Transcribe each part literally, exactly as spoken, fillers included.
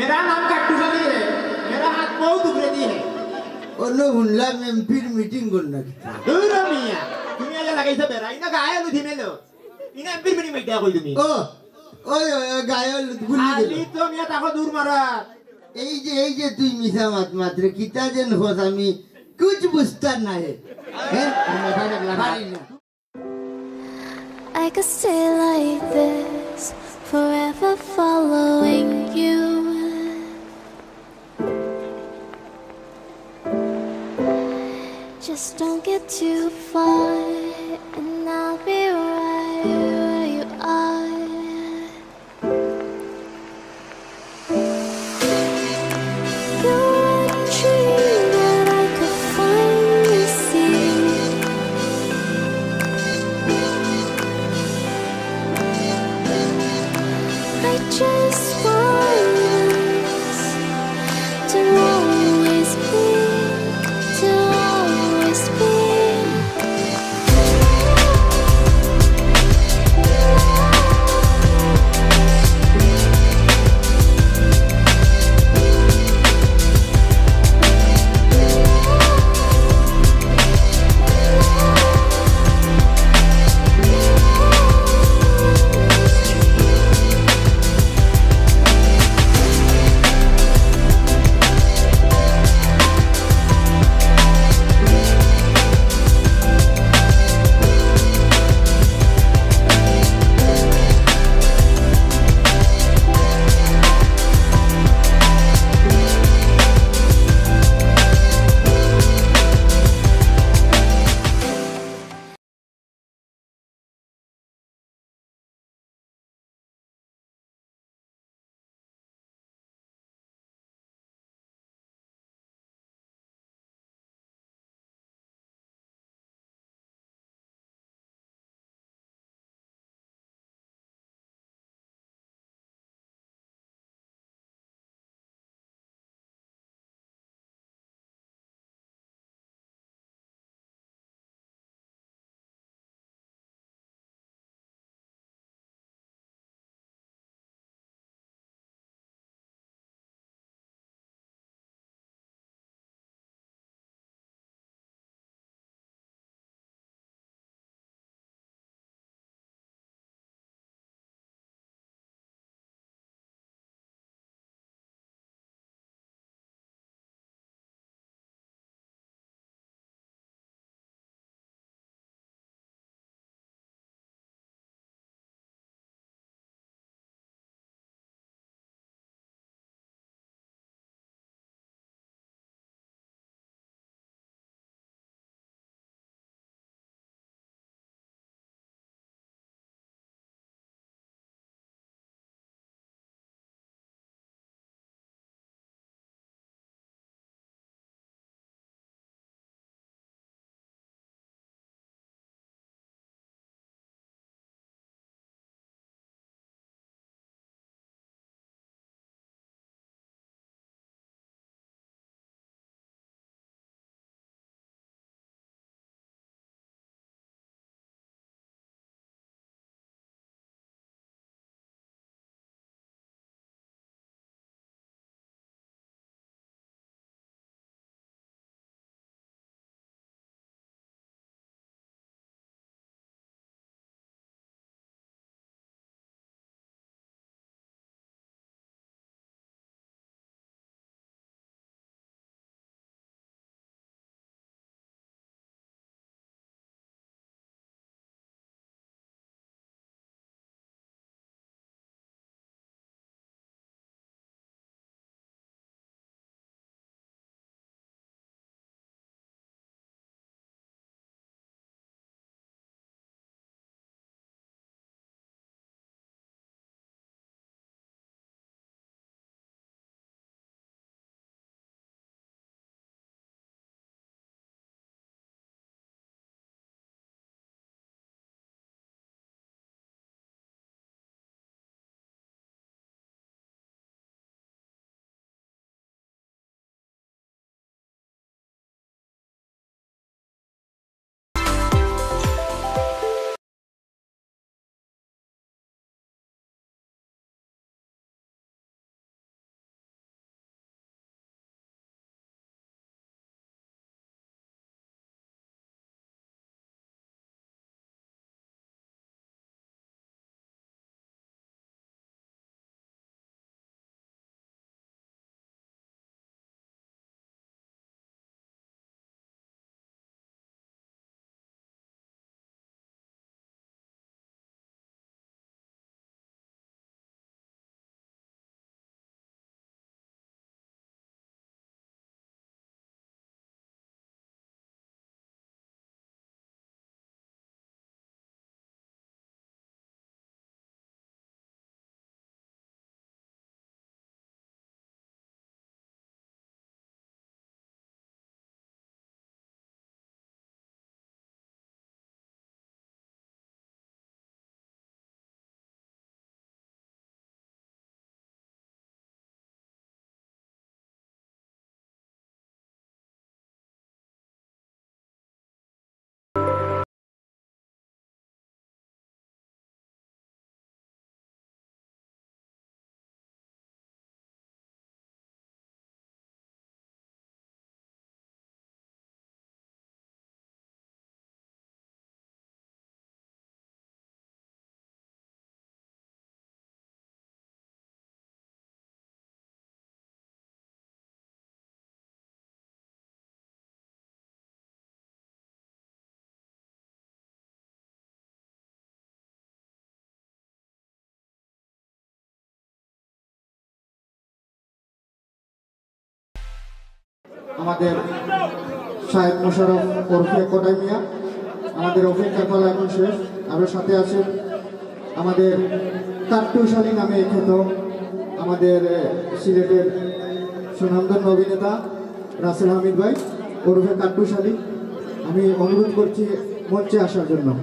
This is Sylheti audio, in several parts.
मेरा नाम कट्टू सली है, मेरा हाथ बहुत ऊपरेदी है। অনো হুনলাম এমপির মিটিং করনা কিতা? দূর মিয়া, তুমি আইয়া লাগাইছো বেড়া, ইনো গায়ে হলুদ হিমেলো। ইনো এমপির মিটিং মাইতা কই তুমি? ও, ওই, ওই, ওই, গায়ে হলুদ ভুলি গেল। আলি তো মিয়া তাকো দূর মারা। এই যে, এই যে তুই মিছা মাত মাতরে, কিতা যেন কস আমি কুছ বুঝতা না হে। হ্যাঁ? পারি না। I could stay like this, forever following you. Just don't get too far, and I'll be right where you are. You're a dream that I could finally see. I just want us to always be, to always be. আমাদের শাহেদ মোশাররফ ওরফে কটাই মিয়া। আমাদের অপেক্ষার পালা এখন শেষ। আরও সাথে আছেন আমাদের কাট্টুশ আলী নামে খ্যাত আমাদের, এ, সিলেটের সুনামধন্য অভিনেতা রাসেল হামিদ ভাই ওরফে কাট্টুশ আলী। আমি অনুরোধ করছি মঞ্চে আসার জন্য।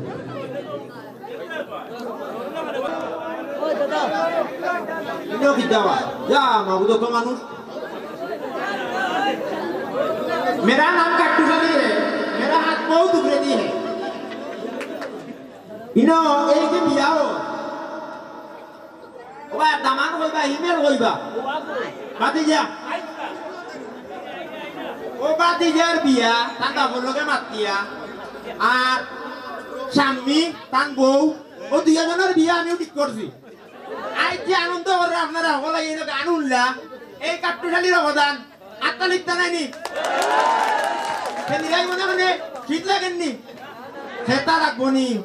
ইনো কিতা বা? ইয়া মাবুদ, অত মানুষ। मेरा नाम काटू नहीं है, मेरा हाथ बहुत ऊपरे नहीं है। ইনো, এই যে বিয়া অর। ওবা দামান কইবা, হিমেল কইবা। ভাতিজা। ও ভাতিজার বিয়া, তান বাপর লগে মাতিয়া। আর স্বামী, তান বউ, ও দুইজনর বিয়া আমিও ঠিক করছি। আইজ যে আনন্দ কররা আপনারা হকল আইয়া গান হুনলা, এই কাট্টুশ আলীর অবদান। আত্মা লিখতে নাইনি। সে নিরাই মনে মনে শীত লাগেননি। সেটা লাগবো নি।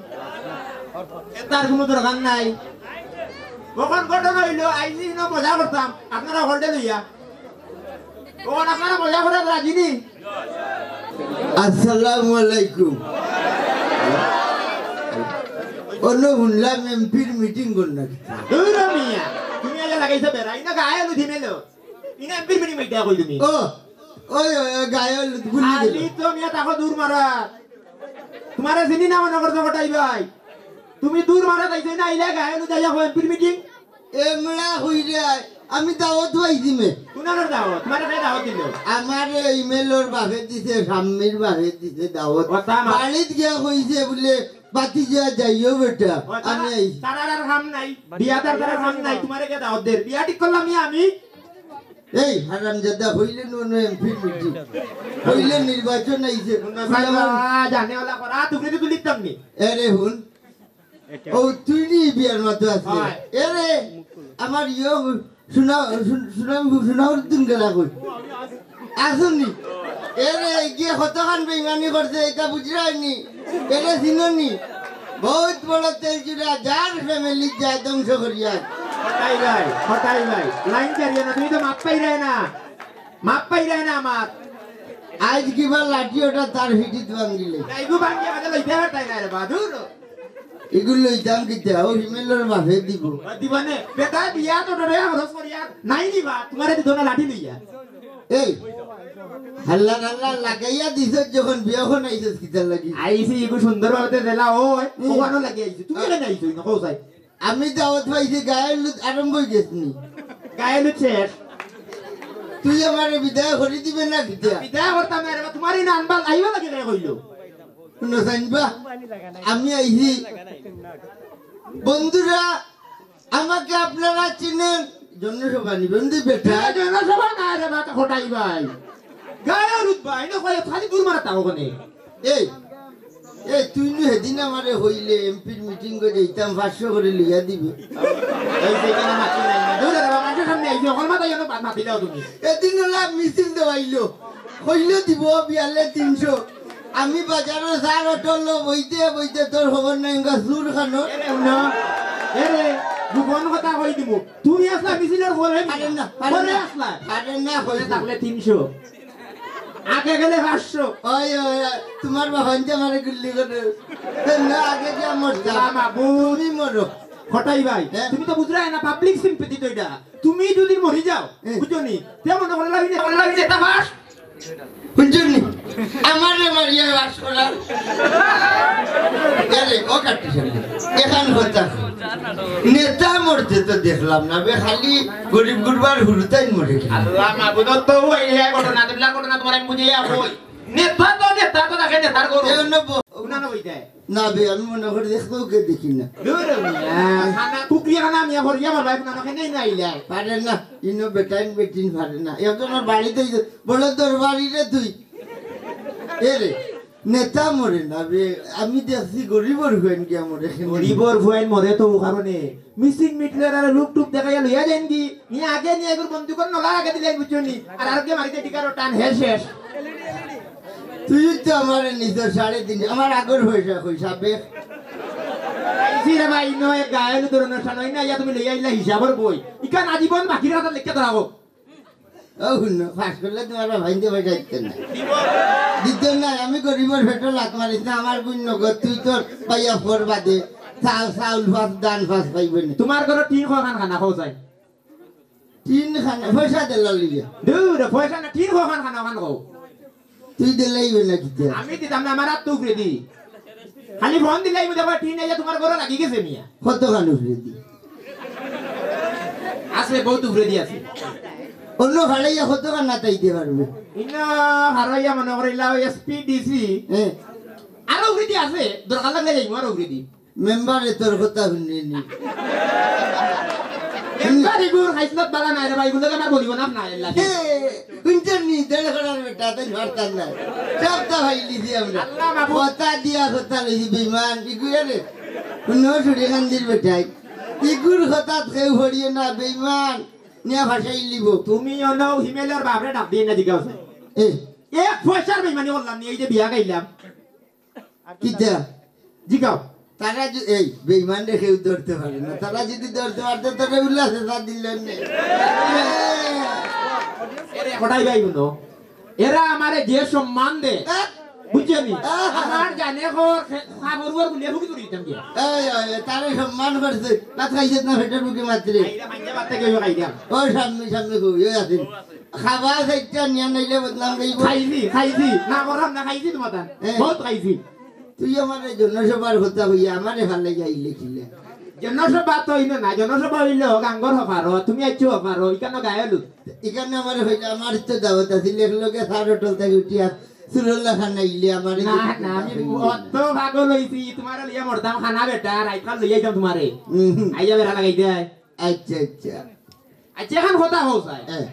এটার কোনো দরকার নাই। কখন ঘটনা হইলো, আইজ ইনো মজা করতাম, আপনারা হকলরে লইয়া। কখন আপনারা মজা করাত রাজি নি? আসসালামু আলাইকুম। অনো হুনলাম এমপির মিটিং করনা। দূর মিয়া, তুমি আগে লাগাইছো বেড়া, ইনো গায়ে হলুদ হিমেলো। ইনো এমপির মিটিং বইটা কই তুমি? ও, ওই, ওই, ওই, গায়ে হলুদ ভুলি গেল। আলি তো মিয়া তাকো দূর মারা। তোমারে চিনি না মনে করছো কটাই ভাই। তুমি দূর মারা যাইছো না, আইলে গায়ে হলুদ আইয়া কয় এমপির মিটিং। এমরা হইরে, আমি দাওয়াত পাইছি মে। কুনানোর দাওয়াত? তোমারে কে দাওয়াত দিল? আমারে ইমেলর বাপে দিছে, সাম্মির বাপে দিছে দাওয়াত। কথা মা- বাড়িত গিয়া কইছে বুলে, "বাতি যা যাইও বেটা, কথা আমি আইছি।" তারার আর কাম নাই, বিয়া তার তারার কাম নাই, তোমারে কে দাওয়াত দের? বিয়া ঠিক করলাম ইয়া আমি। এই হারামজাদা, হইলে নু নু এমপির মিটিং, হইলে নির্বাচন আইছে। না, না, জানে ওলা করা, তুমি তো লিখতাম নি। এরে হুন, ও তুই নি বিয়ার মাতো আছলে? হয়। এরে, আমার ইয়ো সুনা-, সুন-, সুনাম-, সুনাউদ্দিন গেলা কই? আসুনি। এরে, গিয়ে কতখান বেইমানি করছে, এটা বুঝরায়নি। এরে, চিনোনি? বহুত বড় তেলচুরা, যার ফ্যামিলি যায় ধ্বংস করিয়া। কটাই ভাই, কটাই ভাই, লাইন ছাড়িয়ে না, তুমি তো মাপ পাইরায় না। মাপ পাইরায় না আমার। আইজ কিবা লাঠি ওটা তার ফিটিত ভাঙিলে। না, এগু ভাঙিয়ে আমাদের লইতে পারতাই না রে বা, দূর। এগু লইতাম কিতা? ও হিমেলর বাপে দিব। ও দিবানে, বেটা বিয়া তো ডরে খরচ করিয়া নাই নি বা, তোমারে দিত না লাঠি লইয়া। এই, হাল্লা টাল্লা লাগাইয়া দিছস যখন বিয়া হন আইছস কিতার লাগি? আইছি এগু সুন্দর ভাবে দিলা, ও, হুম। ওখানো লাগি আইছি। তুমি কেন আইছো? না, কও চাই। আমি দাওয়াত পাইছি, গায়ে হলুদ আরম্ভ হয়ে গেছে নি? গায়ে হলুদ শেষ। তুই আমারে বিদায় করি দিবে না কিতা? বিদায় করতাম না রে বা, তোমার এই নানবাল আইবা লাগে কে কইলো? শুনো সাইনবা, আমি আইছি। বন্ধুরা, আমাকে আপনারা চিনেন? জনসভা নিবেন দি বেটা? এ, জনসভা না রে বা, কটাই ভাই। গায়ে হলুদ ভাই, না কয় খালি দূর মারা তাও কোনে? এই, এই, তুই নু হেদিন আমারে হইলে এমপির মিটিং করে যাইতাম, পাঁচশো করে লইয়া দিবে। এই যে কেন মাতি নাই না? দূর রে বাবা, মানুষের সামনে আইছি, অকল মাথায় যেন বাদ মাতি দাও তুমি। এদিন ওলা মিছিল দেওয়াইলো, হইলে দিব বিয়ালে তিনশো। আমি বাজারো চার অটো লো বইতে বইতে তোর খবর নাই, ইনকা সুর খানো। এরে হুনো, এরে, গোপন কথা কই দিমু। তুমি আসলা মিছিলর পরে, আরে না, আরে পরে না। আসলা। আরে না, কই তাহলে তিনশো। আগে গেলে পাঁচশো। ওই, ওই, ওই, তোমার বাবা যে আমারে গুল্লি করে। না, আগে যে মরতাম। না, মাবুদ। তুমি মরো। কটাই ভাই, হ্যাঁ? তুমি তো বুঝরায় না, পাবলিক সিম্পেথি তো এটা। তুমি যদি মরি যাও, হ্যাঁ। বুঝছো নি? তে মনে করে লাভ নেই, মনে লাগে এটা পাস। বুঝছো নি? আমারে মারিয়া পাস করার। এরে, ও কাটি সামনে। এখান কথা। নেতা মরতে তো দেখলাম না, বে খালি গরিব গুরবার হুরুতাই মরে গেল। আল্লাহ মাবুদ, তো ওই এই ঘটনা, দুবলা ঘটনা তোমার আমি বুঝিয়া কই। নেতা তো, নেতা তো দেখে নেতার গরু। এ অন্য ব-, ওগুলা না হইতে। না বে, আমি মনে করি দেখতেও কে দেখি না। দূর মিয়া, খানা কুকুরিয়া খানা মিয়া ভরিয়া মারবা, এখন আমাকে নেই না আইলা। পারে না, ইনো বেটাইন বেটিন পারে না। একজনের বাড়িতে এই যে বড় দরবারি রে তুই। এ রে, নেতা মরে না বে, আমি দেখছি গরিবর হুয়াইন গিয়া মরে। গরিবর হুয়াইন মরে তো ও কারণে। মিসিং মিটলের আর লুক টুক দেখাইয়া লইয়া যাইন কি? নি আগে নি এগুর বন্দুকর নলা আগে দিলেন বুঝছো নি? আর আরোগ্য মারিতে টিকারও টান হে শেষ। তুই তো আমার নিজের সাড়ে তিন, আমার আগর পয়সা কই সাবেক? আইছি রে ভাই, নয় গায়ে হলুদ অনুষ্ঠান হয় না, ইয়া তুমি লইয়া আইলা হিসাবর বই। ইখান আজীবন বাকির কথা লিখে ধরাবো। ও হুনো, ফাঁস করলে তোমার ভাইন্দে ভাই যাইতে না। দিত না, আমি গরিবর পেটো লাত মারিস না, আমার গুণ নগদ, তুই তোর পাইয়া ফোর বাদে, চাউল, চাউল ফাঁস, ধান ফাঁস পাইবে না। তোমার ঘরো টিন কখান খানা খাও চাই? টিন খানা, পয়সা দিলা লিগে। দূর, পয়সা না, টিন কখান খানা খান খাও। তুই দিলেই না কিতা? আমি দিতাম না, আমার আত তো উপরে দি। খালি ফোন দিলাই, বুঝে আবার টিন আইয়া তোমার ঘরো লাগি গেছে মিয়া। কত খান উপরে দি? আছে, বহুত উপরে দি আছে। অন্য হারাইয়া কত খান না তাইতে পারবে? ইনো হারাইয়া মনে করিলা ওই এসপি, ডিসি। হ্যাঁ। আরো উপরে দি আছে, দরকার লাগলে যাইবো আরো উপরে দি। মেম্বারে তোর কথা শুনেনি। মেম্বার ইগুর খাইছলত বালা নাই রে ভাই, ইগুর লগে আমার বলিব না, না, এর লাগি। এ, হুনছনি, দেড় করার বেটা, তাই পারতাম না। সবটা ভাই লিখি আমরা। আল্লাহ মাবুদ। কথা দিয়া কথা লইছি, বেইমান। ইগুরে রে, হুনো সুরিকান্দির বেটাই। ইগুর কথাত কেউ হরিয়ে না, বেইমান। নিয়া ভাষাই লিব। তুমি অনো হিমেলর বাপরে ডাক দিয়ে না জিজ্ঞাসা। এ। এক পয়সার বেইমানি করলাম নি, এই যে বিয়া গাইলাম। কিতা? জিগাও। তারা যে, এই, বেইমান রে কেউ ধরতে পারে না। তারা যদি ধরতে পারতো, তারা উল্লাসে তা দিল নে। এরে, কটাই ভাই হুনো। এরা আমারে যে সম্মান দে, হ্যাঁ? বুঝছনি? হ্যাঁ। আমার জানে কর, খে-, খাবার উয়ার গুলিয়ে ফুকি তুলি দিতাম গিয়া। এই, এই, এই, তারে সম্মান করছে। ভাত খাইছে না, পেটের মুখে মাত্রে। খাইরা, খাইরা, ভাত থেকে খাইরা। ও সামনে, সামনে কই, ওই আছে। খাবা চাইটা নিয়া নাইলে বদনাম গাইব। খাইছি, খাইছি। না করলাম না, খাইছি তোমার তান। এ। বহুত খাইছি। তুই আমারে জনসভার কথা কইয়া আমারে ফালাই যাইলে কিলে? জনসভা তো হইল না, জনসভা হইল গাঙ্গর হফারো, তুমি আইছো হফারো, ইখানো গায়ে হলুদ। ইখানো আমারে হইলে আমার তো দাওয়াত আছিল, এক লগে সার হোটেল থেকে উঠিয়া সুরল্লা খান আইলে আমারে না, দেখতে না, আমি পাইলে না। অত পাগল হইছি, তোমারে লইয়া মরতাম খানা বেটা, রাইত খান লইয়া আইতাম তোমারে। হুম, হুম। আইয়া বেড়া লাগাই দেয়। আচ্ছা, আচ্ছা। আচ্ছা, এখন কথা হও চাই। হ্যাঁ।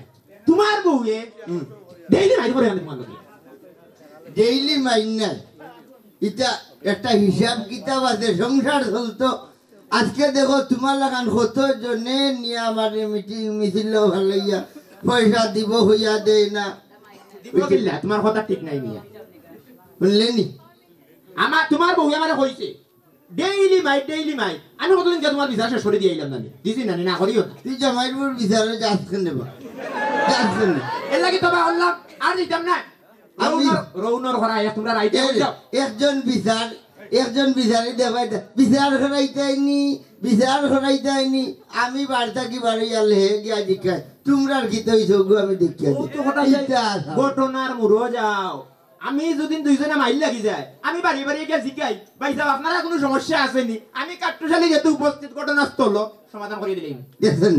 তোমার বউয়ে হুম। ডেইলি মাইর করে আনে তোমার লগে। ডেইলি মাইর নাই। ইটা একটা হিসাব কিতাব আছে, সংসার চলতো। আজকে দেখো তোমার লাখান কত জনে নিয়া আমারে মিটিং মিছিল ফালাইয়া পয়সা দিব হইয়া দেয় না। দিব কিল্লা? তোমার কথা ঠিক নাই মিয়া। শুনলেনি? আমার, তোমার বউয়ে আমারে কইছে, ডেইলি মাইর, ডেইলি মাইর। আমি কতদিন গিয়া তোমার বিচার শেষ করি দিয়া আইলাম না নি? দিছি না নি? না করিও না। তুই জামাইর বউর বিচারে যাস কেনে বা? যাস কেনে? এর লাগি তো বা আল্লাহ আর দিতাম না। আমি রৌনর, রৌনর ঘরা এক তোমরা রাইতে এ, যাও। একজন বিচার, একজন বিচারে দেখাই দে। বিচার করাইতাইনি, বিচার করাইতাইনি। আমি বাড়ি থাকি বাড়ি আলে হে গিয়া জিকাই। তোমরার কিতা হইছে ওগু আমি দেখিয়া ও দিই। তো ঘটনা যাই, ইতা আছে। ঘটনার মুড়ো যাও। আমি যদি দুইজনে মাইর লাগি যায়, আমি বাড়ি বাড়ি গিয়া জিকাই, "ভাই সাহেব, আপনারা কোনো সমস্যা আছেনি?" আমি কাট্টুশালী যেহেতু উপস্থিত ঘটনাস্থল, সমাধান করিয়া দিলেই। দেখছেন?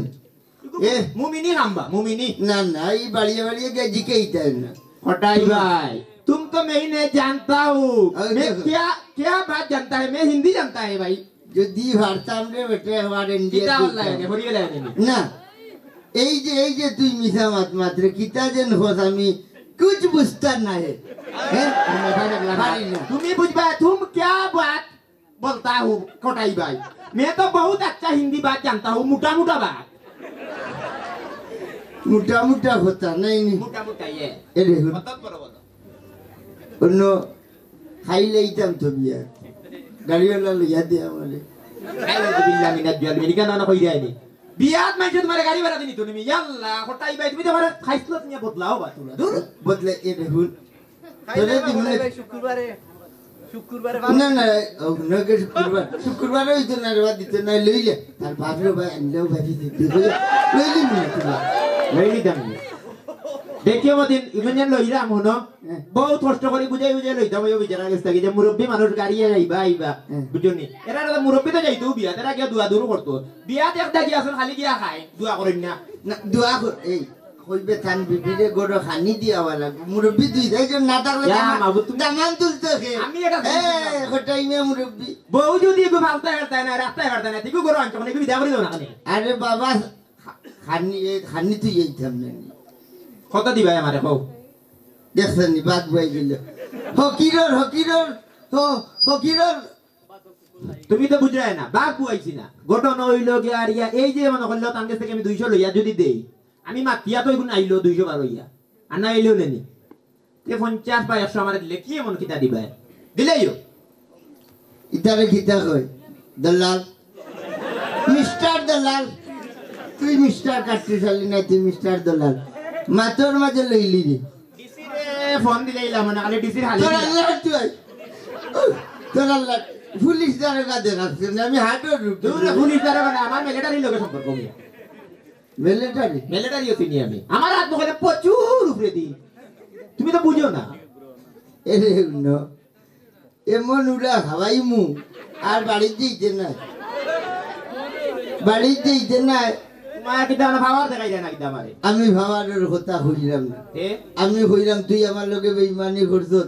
এ। মুমিনি নাম্বা, মুমিনি। না, না, এই বাড়িয়ে বাড়িয়ে গিয়া জিকাইতাই না। কটাই ভাই, तुम तो मैं ही नहीं जानता हूँ। আরে मैं দেখো। क्या, क्या बात जानता है? मैं हिंदी जानता है भाई। যদি পারতাম রে বেটা, আমার ইন্ডিয়া কিতা আল্লাহ এনে, হরি গেলে এনে। না, এই যে, এই যে তুই মিছা মাত মাতরে, কিতা যেন হস আমি কুছ বুঝতা না হে। হ্যাঁ? পারি না। তুমি বুঝবা, तुम क्या बात बोलता हूँ, কটাই ভাই। मैं तो बहुत अच्छा हिंदी बात जानता हूँ, मोटा मोटा बात। মোটা মোটা কথা, নাই নি? মোটা মোটা, ইয়ে। এ দেখুন। কত বড় বড়। অন্য খাইলে ইতাম তো বিয়া। গাড়িওয়ালা লইয়া দে আমারে। আউযু বিল্লাহি মিনাজ জালিমিন, কেন না কই যায়নি? বিয়াত মাইছে তোমার গাড়ি ভাড়া দিনি তো নিমি। ইয়াল্লা, কটাই ভাই, তুমি তো আমার খাইছলত নিয়ে বদলাও বা তোরা। দূর। বদলে, এ দেখুন। খাইলে তোরে না দিমু বলে না। ভাই, শুক্রবারে, শুক্রবারে না, না, ও, নগে শুক্রবার। শুক্রবারে হইতো না রে, বাদ দিত না, লইলে। তার বাপরে ভাই, আনলেও ভাবি দিতে, লইলি না তোরা। লইলি দাম। দেখিও মতিন, ইগুন যেন লইলাম, হুনো। হ্যাঁ। বহুত কষ্ট করি বুঝাই বুঝাই লইতাম, ওই বিচারা গেছ থাকি যে মুরব্বী মানুষ গাড়িয়ে যাইবা, আইবা। হ্যাঁ। বুঝছো নি? এরা তো মুরব্বী তো যাইতো বিয়া, তারা গিয়া দোয়া দুরু করতো। বিয়াত এক দাগি আছেন, খালি গিয়া খায়, দোয়া করেন না। না, দোয়া কর, এই, কইবে তান বিবিরে গরো খানি দিয়াওয়া লাগবে। মুরব্বী দুই চাইজন না থাকলে ইয়া দামান, মাবুদ, তুমি দামান তুলতো কে? আমি এটা এ, কটাই মিয়া মুরব্বী। বউ যদি এগু ফালতা ফালতা না, রাস্তায় ফালতা না, তিগু গরো আনছো, মানে এগু বিদায় করে দেও না খালি। আরে বাবা, খা-, খানি, এ, খানি তুই এইতাম না। কত দিবায় আমারে, কও? দেখছেন নি, বাঘ বই গেল। হকিরর, হকিরর, হ-, হকিরর। তুমি তো বুঝরায় না, বাঘ বুয়াইছি না। ঘটনা হইল গিয়া আর ইয়া, এই যে মনে করলো, তার কাছ থেকে আমি দুইশো লইয়া যদি দেই, আমি মাতিয়া তো এখন আইলো দুইশো বার হইয়া, আর না আইলেও নেনি। তে পঞ্চাশ বা একশো আমার দিলে কি এমন কিতা দিবায়? দিলেইও। ইতারে কিতা কয়? দলাল। মিস্টার দলাল। তুই মিস্টার কাট্টুশালী না, তুই মিস্টার দলাল। মাতর মাঝে লইলি রে। ডিসি রে ফোন দিলাইলাম না, খালি ডিসির হালে তোর দিলা। আল্লাহ তুই। তোর আল্লাহ। পুলিশ দারোগা দেখাচ্ছে না, আমি হার্ডওয়্যার রুট। দূরে পুলিশ দারোগা না, আমার মিলিটারির লগে সম্পর্ক মিয়া। মিলিটারি? মিলিটারিও চিনি আমি। আমার হাত মুখে প্রচুর উপরে দি। তুমি তো বুঝো না। এরে উন্ন। এমন উড়া খাওয়াইমু, আর বাড়িত যাইতে নাই। বাড়িত যাইতে নাই। তোমার কিতা না পাওয়ার দেখাই যায় না কিতা আমারে? আমি পাওয়ারের কথা কইলাম না। এ? আমি কইলাম, তুই আমার লগে বেইমানি করছস।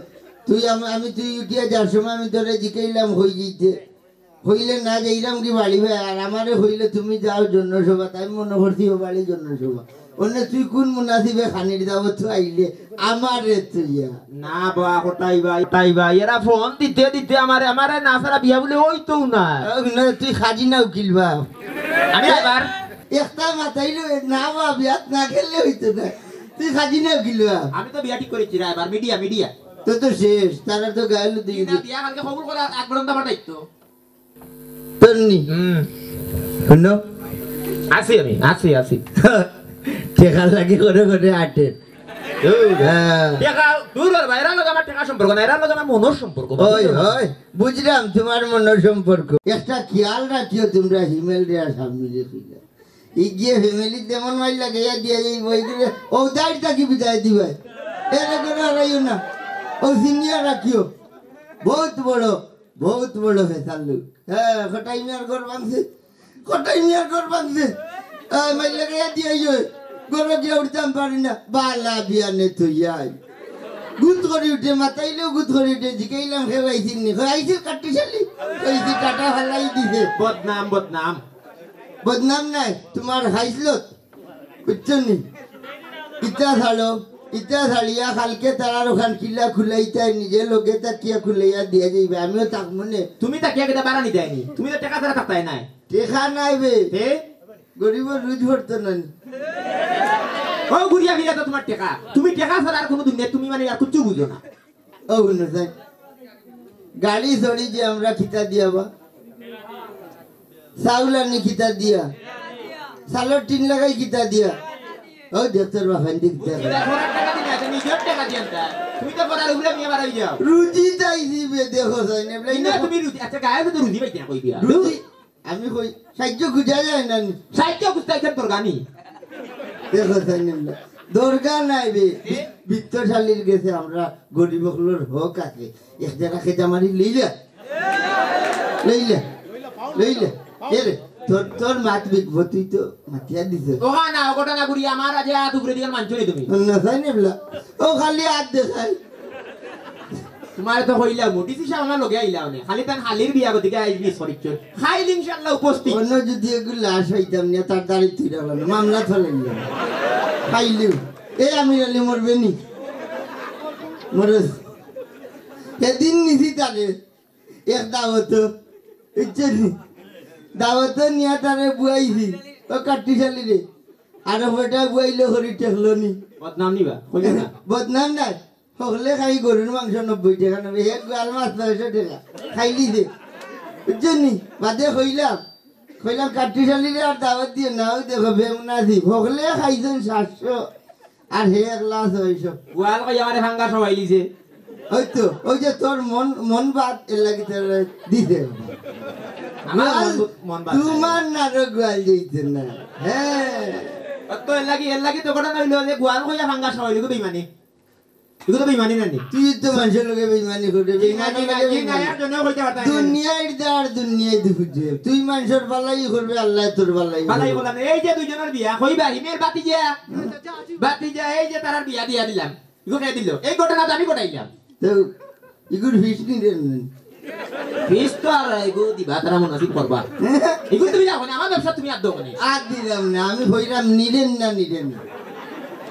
তুই আম-, আমি, তুই উঠিয়া যার সময় আমি তোরে জিকাইলাম, কই যাইতে? কইলে না, যাইরাম কি বাড়ি ভাই? আর আমারে কইলে, তুমি যাও জনসভা, তাই মনে করছি ও বাড়ি জনসভা। অনে তুই কোন মুনাসিবে খানির দাওয়াত তো আইলে আমারে তুইয়া। না বা, কোথায় ভাই, কোথায় ভাই? এরা ফোন দিতে দিতে আমারে, আমারে না সারা বিয়া বলে ওই তো না। ও, না, তুই খাজি না উকিল বা? আমি আবার একটা মাথাইলো, না বা, বিয়াত না খেললে হইতো না। তুই খাজি না উকিল বা? আমি তো বিয়া ঠিক করেছি রে, এবার মিডিয়া, মিডিয়া। তো, তো শেষ, তারা তো গায়ে হলুদ দিয়ে না, দিল। বিয়া কালকে কবুল করে এক ঘন্টা পাঠাইতো। তন্নি। হুম। হুনো? আছি আমি, আছি, আছি। টেকার লাগি করে করে আটের। দূর। হ্যাঁ। টেকা, দূর হ, ভাই, এরার লগে আমার টেকা সম্পর্ক না, এরার লগে আমার মনর সম্পর্ক, ওই, বুঝছো না? ওই, বুঝলাম তোমার মনর সম্পর্ক। একটা খেয়াল রাখিও তোমরা হিমেল রে আর সামনে রে কইলা। এই যে ফ্যামিলি তেমন মাইর লাগে, ইয়া দিয়া এই বই দিলে, ও দাঁড় থাকি বিদায় দিবাই। এরে করে হারাইও না। ও সিনিয়র রাখিও। বহুত বড়, বহুত বড় ফেসার লোক। হ্যাঁ, কটাই মিয়ার ঘর ভাঙছে। কটাই মিয়ার ঘর ভাঙছে। এই মাইর লাগে ইয়া দিয়া ইয়ে। ঘরে গিয়া উঠতাম পারি না। বালা বিয়ানে তো ইয়াই। গুদ করি উঠে, মাতাইলেও গুদ করি উঠে, জিকাইলাম, "হে ভাই, চিননি?" কই, "আইছে কাট্টুশালী।" কইছি, "টাটা ফালাই দিছে।" বদনাম, বদনাম। বদনাম নাই, তোমার হাইসলত। বুঝছো নি? ইতা ছাড়ো, ইতা ছাড়িয়া কালকে তারার ওখান কিলা খুলাইতায়, নিজে লগে থাকিয়া খুলাইয়া দিয়া যাইবে, আমিও থাকবো নে। তুমি থাকিয়া কিতা বাড়া নিতায় নি? তুমি তো টেকা ছাড়া থাকতায় নায়। টেকা নাই বে। তে? গরিবর রুজ ভরতো না নি। ও ঘুরিয়া ফিরিয়া তো তোমার টেকা। তুমি টেকা ছাড়া আর কোনো দুনিয়া, তুমি মানে আর কিচ্ছু বুঝো না। ও হুনো চাই, গাড়ি চড়ি যে আমরা কিতা দিয়া বা? চাউল আনি কিতা দিয়া? চালর টিন লাগাই কিতা দিয়া? ও দেখতর বাফাইন দি কিতা দিয়া? নিজের টেকা দিয়া তা। তুমি তো পড়ার উপরে নিয়ে বাড়াই যাও। রুজি তাই দিবে, দেখো চাই না, না, তুমি রুজি, আচ্ছা, গায়ে তো রুজি পাইতে না, কই দিয়া? রুজি আমি কই, সাহায্য খুঁজা যায় না নি? সাহায্য খুঁজতে আইছেন দরগা নি? দেখো, সাইন নিমলা। দরগা নাই বে। এ? বিত্তশালীর গেছে আমরা গরিব অকলর হক আছে। এক জায়গা খেতে আমারই লইলে। লইলে। লইলে। এ রে, তোর, তোর মাত বিকব, তুই তো মাতিয়া দিছ। ওহা না, ওটা না ঘুরি, আমার আজ হাত উপরে দিকে মানছো নি তুমি? না, সাইন নিমলা। ও খালি হাত দেখাই। তোমারে তো কইলাম, ডিসি সাহেব আমার লগে আইলা অনে। খালি তান হালির বিয়া গতিকে আইজ মিস করিচ্ছ। খাইল ইনশাআল্লাহ উপস্থিত। অন্য যদি এগুলো লাশ হইতাম না, তার দাড়ি তুই রাখলাম, মামলা চলে গেল। খাইলিও। এ আমির আলী মরবে নি? মরস। এদিন নিছি তারে, এক দাওয়াত। বুঝছেন নি? দাওয়াত নিয়া তারে বুয়াইছি। ও কাট্টুশালী রে। আর বেটা বুয়াইলে হরি ঠেকলো নি। বদনাম নিবা? কইলে না। বদনাম নাই। হকলে খাই গরুর মাংস নব্বই টেকা নেবে, এক গোয়াল মাছ নয়শো টেকা। খাইলি দে। বুঝছেন নি? বাদে কইলাম, কইলাম, "কাট্টুশালীরে আর দাওয়াত দিও না, ওই দেখো, বেমুনাসিব। হকলে খাইছেন সাতশো, আর হে একলা ছয়শো।" গোয়াল কই আমারে ভাঙ্গা সবাই লিছে। ওই তো, ওই যে তোর মন, মন বাদ, এর লাগি তোর দিছে। আমার মন গোয়াল, মন বাদ নাই। তোমার নারো গোয়াল যাইছে না। হ্যাঁ। তো এর লাগি, এর লাগি তো ঘটনা হইলো যে গোয়াল কইয়া ভাঙ্গা সবাই লিখে বেইমানি। এগুলো তো বেইমানি না নি? তুই তো মানুষের লগে বেইমানি করবে, জি না, বেইমানি জি না, করবে, জি না, বেইমানি। এর জন্য কইতে পারতাম না। দুনিয়ার দার দুনিয়ায় দুপুর যে। তুই মানুষের ভালাই করবে, আল্লাহ তোর ভালাই ভালাই করবে। বললাম, এই যে দুইজনের বিয়া, কইবা, হিমের বাতি যা, বাতি যা, এই যে তারার বিয়া দিয়া দিলাম। ইগু কে দিল? এই ঘটনা তো আমি ঘটাইলাম। তো ইগুর ফিস নি রে নি? ফিস তো আর ইগু দিবা, তারা মুনাসিব করবা। ইগু তুমি যাও না, আমার ব্যবসা তুমি আর দাও না। আর দিলাম না, আমি কইলাম নিলেন না, নিলেন না।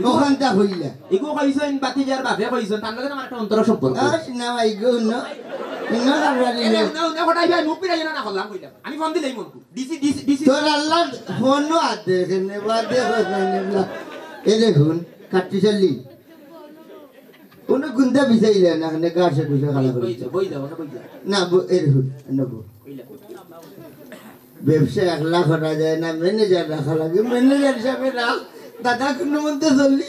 ওখানটা হইলা। ইগু কইছেন, বাতিজার বাপে কইছেন, তার লগে আমার একটা অন্তর সম্পর্ক। আস না, ইগু না। না, আমরা এরে, নিলাম। উনা, উনা কটাই ভাই, মুখ ফিরাইও না, না করলাম, কইলাম। আমি ফোন দিলেই মনকু। DC, DC, DC. তোর আল্লাহ ফোনও আর দেখে নে, বাদে কথা নে, না। এ দেখুন, কাট্টুশালী। কোনো গুন্দা বিছাইলে না, এখানে গাছে গুছে খালা করে। বই যাও, বই যাও, না, বই যাও। না, ব-, এর হুন, না, ব-। বই যাও। ব্যবসা একলা করা যায় না, ম্যানেজার রাখা লাগে। ম্যানেজার হিসাবে রাখ, দাদা কোনো মন্তে চললি।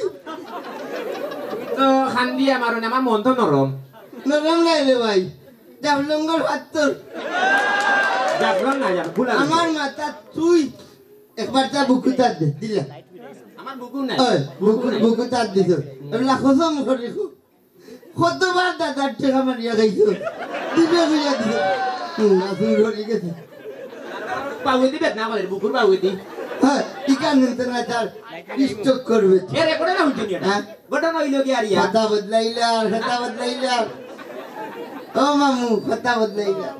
কান্দি আমার, আমার মন তো নরম। নরম নাই রে ভাই, জাফলংর পাত্থর। জাফলং না, জাফ-, ভুল আছে। আমার মাথা তুই একবার তা বুকু তাত দে, দিলা। আমার বুকু নাই। ওই, বুকু, বুকু নাই। বুকু তাত দিছ। এবলা কসম করি কো। কতবার দাদার টেকা মারিয়া খাইছো? দিবে কইয়া দিছো। হুম, আসুর হরি গেছে। বাউদি বেদনা করে, বুকুর বাউদি। হ্যাঁ, ইকান নিতে না তার stroke করবে। এ রেকর্ডে না হুনছনি এটা? হ্যাঁ। ঘটনা অইলো কি আর ইয়া? কথা বদলাইলা, কথা বদলাইলা। ও মামু, কথা বদলাইলা।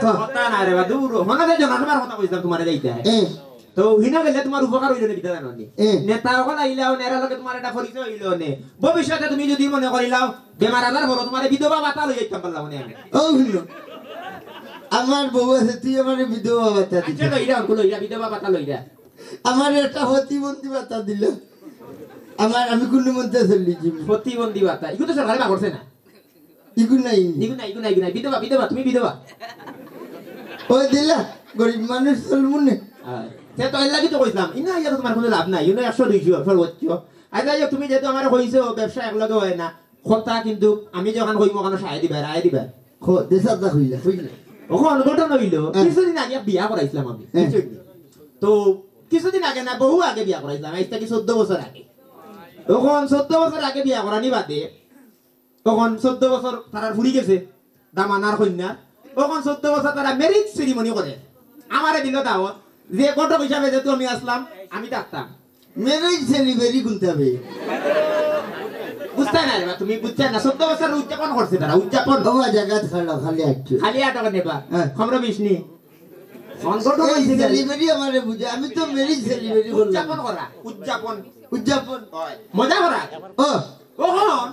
ক। কথা না রে বা, দূর। হনা যে জনসভার কথা কইছিলাম তোমারে যাইতে। এ। তো হিনো গেলে তোমার উপকার অইলো নে, কিতা জানো নি? এ। নেতা অকল আইলা অনে, এরার লগে তোমার একটা পরিচয় অইলো নে। ভবিষ্যতে তুমি যদি মনে করিলাও, বেমার আজার করো, তোমারে বিধবা ভাতা লই যাইতাম পারলাম অনে আমি। ও হুনো। আমার বউ আছে, তুই আমারে বিধবা ভাতা দিতে। আচ্ছা, লইরা, অঙ্কু লইরা, বিধবা ভাতা লইরা। আমার একটা প্রতিবন্ধী ভাতা দিল। আমার, আমি কুনু মন্তে চলি যাইমু। প্রতিবন্ধী ভাতা। ইগু তো সরকারে বার করছে না। ইগু নাই। ইগু নাই, ইগু নাই, ইগু নাই। বিধবা, বিধবা, তুমি বিধবা। ওই দিলা, গরিব মানুষ চলমু নে। হ্যাঁ। সে তো এর লাগি তো কইছিলাম। ইনো আইয়া তো তোমার কুনু লাভ নাই। ইনো একশো দুইশো সর্বোচ্চ। আর যাই হোক, তুমি যেহেতু আমারে কইছো, ব্যবসা এক লগে হয় না। কথা কিন্তু আমি যখন কইমু, ওখানে সায় দিবা, রায় দিবা। খো, দেশার দা কইলা, কইলা। অখন ঘটনা অইলো, হ্যাঁ। কিছুদিন আগে বিয়া করাইছিলাম আমি, হ্যাঁ। বুঝছো নি? তো কিছুদিন আগে না, বহু আগে বিয়া করাইছিলাম, আইজ থাকি চৌদ্দ বছর আগে। অখন চৌদ্দ বছর আগে বিয়া করানি বাদে, অখন চৌদ্দ বছর তারার ফুরি গেছে, দামান আর কইন্যা। অখন চৌদ্দ বছর তারা marriage ceremony করে। আমারে দিল দাওয়াত, যে ঘটক হিসাবে যেহেতু আমি আসলাম, আমি থাকতাম। Marriage celebrity কুনটা বে? বুঝতায় না রে বা, তুমি বুঝতায় না। চৌদ্দ বছর উদযাপন করছে তারা, উদযাপন। ও, জাগাত খাড়া, খালি আটকে। খালি আটকে নেবা। হ্যাঁ। খমর বিষ্ণি। সংকট এই হয়েছে যে celebrity আমারে বুঝে, আমি তো marriage celebrity করলাম। উদযাপন করা, উদযাপন। উদযাপন। হয়। মজা করা। ও। ওহো।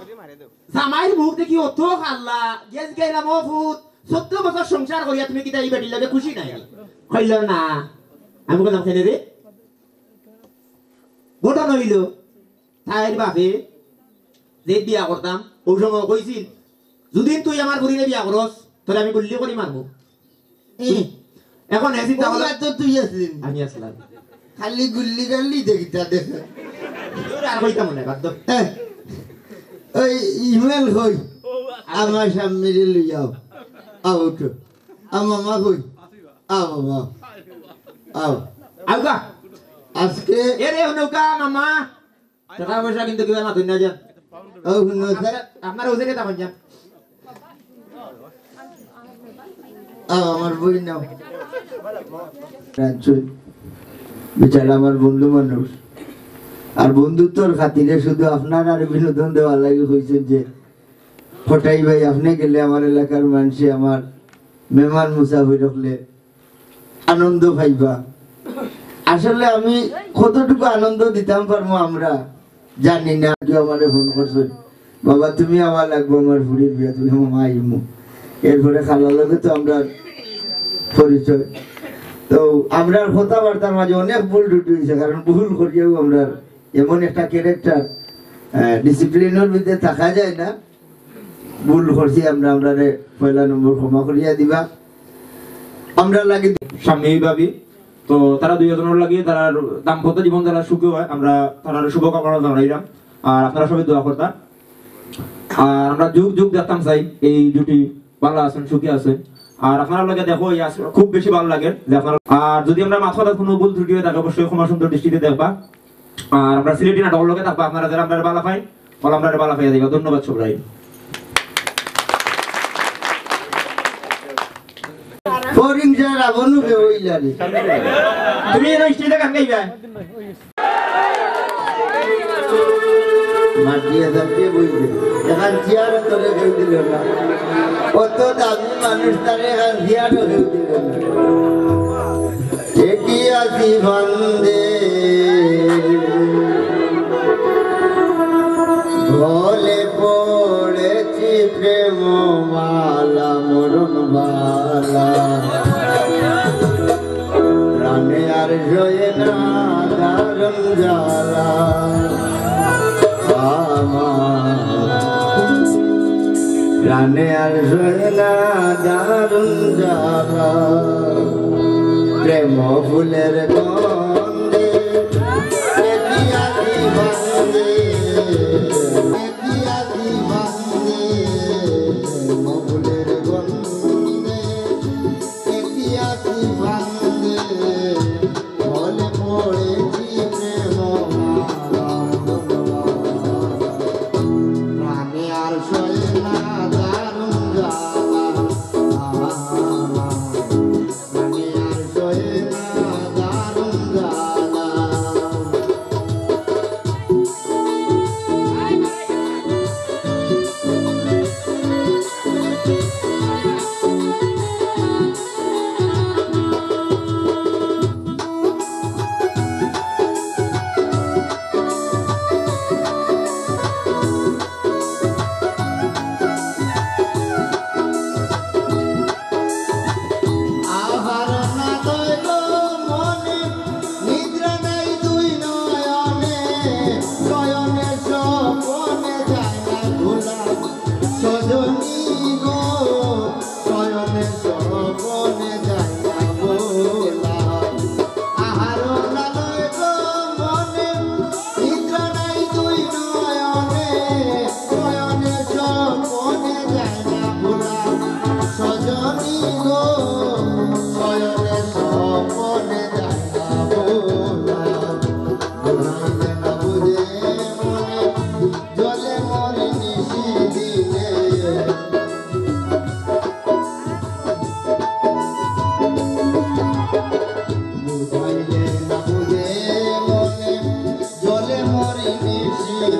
জামাইর মুখ দেখি অত কালা, গেছ গেলাম, "ও ফুত, চৌদ্দ বছর সংসার করিয়া তুমি কিতা ই বেটির লগে খুশি নাই?" কইল না। আমি কইলাম, "কেনে রে?" ঘটনা অইলো, তাইর বাপে যে বিয়া করতাম, অউ সময় কইছিল, "যুদি তুই আমার ফুরিরে বিয়া করস, তোরে আমি গুল্লি করি মারমু।" এ, অখন হে চিন্তা করলাম, তো তুই আসলি। আমি আসলাম। খালি গুল্লি গাল্লি দেখিতা দেখে। দূর আর কইতাম না, বাদ দাও। এ, ওই ইমেল কই? আমার সামনে লই যাও। আও উঠো। আ মামা কই? আ বাবা। আও। আও গা। আজকে এরে হুনো গা মামা। টাকা পয়সা কিন্তু কিবা মাতুন না যান। ও, হুনো, স্যার। আপনারা, আপনারা হুজুরে তখন যান। আও, আমার বই নাও। রাজু, বেচারা আমার বন্ধু মানুষ। আর বন্ধুত্বর খাতিরে শুধু আপনার আর বিনোদন দেওয়ার লাগি কইছেন যে, "ফটাই ভাই, আপনে গেলে আমার এলাকার মানষে আমার মেহমান মুসাফির অকলে আনন্দ পাইবা।" আসলে আমি কতটুকু আনন্দ দিতাম পারমু আমরা জানি না। কেউ আমারে ফোন করছে, "বাবা, তুমি আওয়া লাগবো আমার ফুরির বিয়া, তুমি মামা আইমু।" এরপরে খালার লগে তো আমরার পরিচয়। তো আমরার কথাবার্তার মাঝে অনেক ভুল ত্রুটি অইছে, কারণ ভুল করিয়াও আমরার এমন একটা character, আহ, discipline-র মধ্যে থাকা যায় না। ভুল করছি আমরা, আমরারে পয়লা নম্বর ক্ষমা করিয়া দিবা। আমরা লাগি শাম্মী ভাবি, তো তারা দুইজনর লাগি তারার দাম্পত্য জীবন যারা সুখী হয়, আমরা তারার শুভকামনা জানাইলাম। আর আপনারা সবাই দোয়া করতা। আর আমরা যুগ যুগ দেখতাম চাই এই জুটি ভালা আছইন, সুখী আছইন। আর আপনারা লগে দেখো, এই আজ খুব বেশি ভালা লাগে যে আপনারা, আর যদি আমরা মাত কথাত কুনু ভুল ত্রুটি হয়ে থাকে, অবশ্যই ক্ষমা সুন্দর দৃষ্টিতে দেখবা। আর আমরা সিলেটি নাটকর লগে থাকবা, আপনারা যারা আমরারে ভালা পাইন, অকল আমরারে ভালা পাইয়া দিবা। ধন্যবাদ সবাই। ফরিং যে রাবণু বে ওইলারে। তুমি এর stage-এ গান গাইবা? মাটিয়ে যাকে বইবে। এখন চেয়ারে তোরে কেউ দিল না। অত দামি মানুষ তারে এখন চেয়ারও কেউ দিল না। ঠেকিয়াছি ফান্দে, গলে পড়েছি প্রেম মালা মরণ বালা। প্রাণে আর সয়ে না দারুণ জ্বালা। আমার প্রাণে আর সয় না দারুণ জ্বালা, প্রেম ফুলের গন্ধে, এ কি আদি বান্ধে, এ কি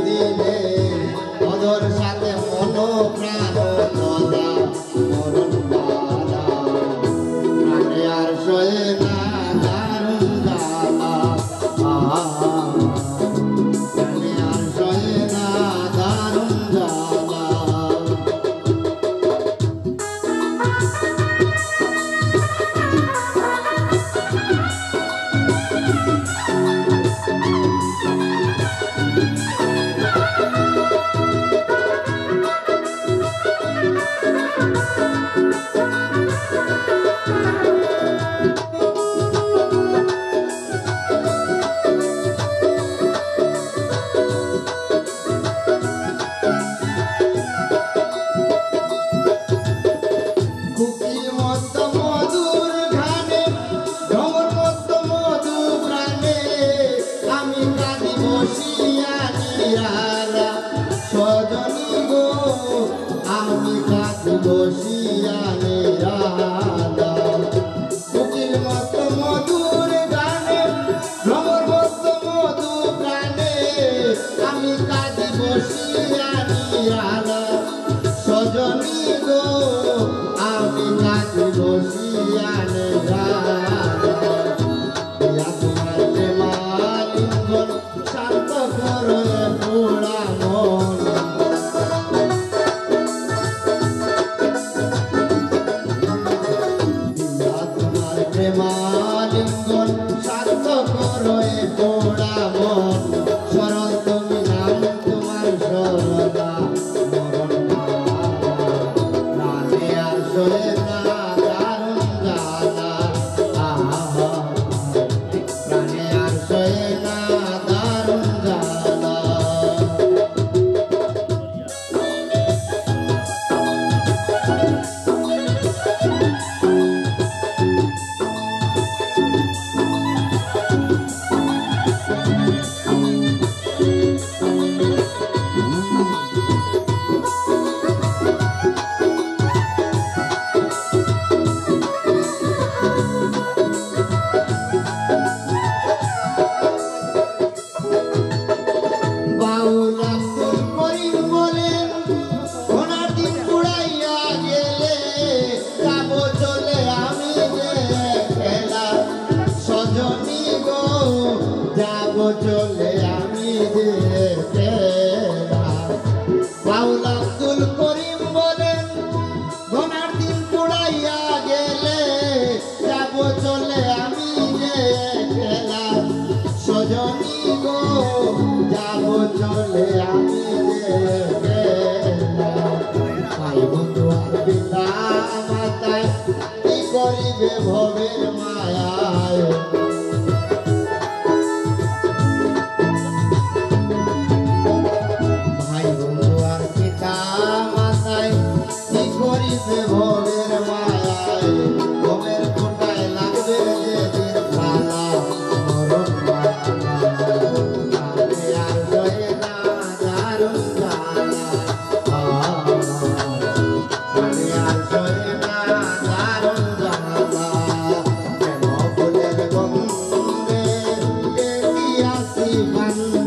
দিনে মধুর সাথে মন প্রাণ লয়া মরণ বাধা। প্রাণে আর সয়ে না দারুণ জ্বালা। আহা, প্রাণে আর সয়ে না দারুণ জ্বালা। কুকিল মস্ত মধুর গানে, ভ্রমর মস্ত মধু প্রাণে, আমি কাঁদি বসিয়া নিরালা। সজনী গো, আমি কাঁদি বসিয়া নিরালা। কুকিল মস্ত মধুর গানে, ভ্রমর মস্ত মধু প্রাণে, আমি কাঁদি বসিয়া নিরালা। সজনী গো, আমি কাঁদি বসিয়া নিরালা। ইয়া তোমার প্রেমালিঙ্গন শান্ত করো এ পোড়া মন। ইয়া তোমার প্রেমালিঙ্গন শান্ত করো এ পোড়া মন। সরল তুমি নাম তোমার সরলা। মরণ বাধা, প্রাণে আর সয়ে না দারুণ জ্বালা। আহা, প্রাণে আর সয়ে না দারুণ জ্বালা। বাউল আব্দুল করিম বলেন, ঘনার দিন ফুরাইয়া গেলে, যাব চলে আমি যে খেলা। সজনী গো, যাব চলে আমি যে খেলা। বাউল আব্দুল করিম বলেন, ঘনার দিন ফুরাইয়া গেলে, যাব চলে আমি যে খেলা। সজনী গো, যাব চলে আমি যে খেলা। ভাই বন্ধু আর পিতা মাতায়, কি করিবে ভবের মায়ায়। ভাই বন্ধু আর পিতা মাতায়, কি করিবে ভবের মায়ায়, ভবের কোটায় লাগবে যে দিন কালা, মরণ বাধা, প্রাণে আর সয়ে না দারুণ জ্বালা। আ, প্রাণে আর সয়ে না দারুণ জ্বালা, প্রেম ফুলের গন্ধে দেখিয়াছি বান্ধা।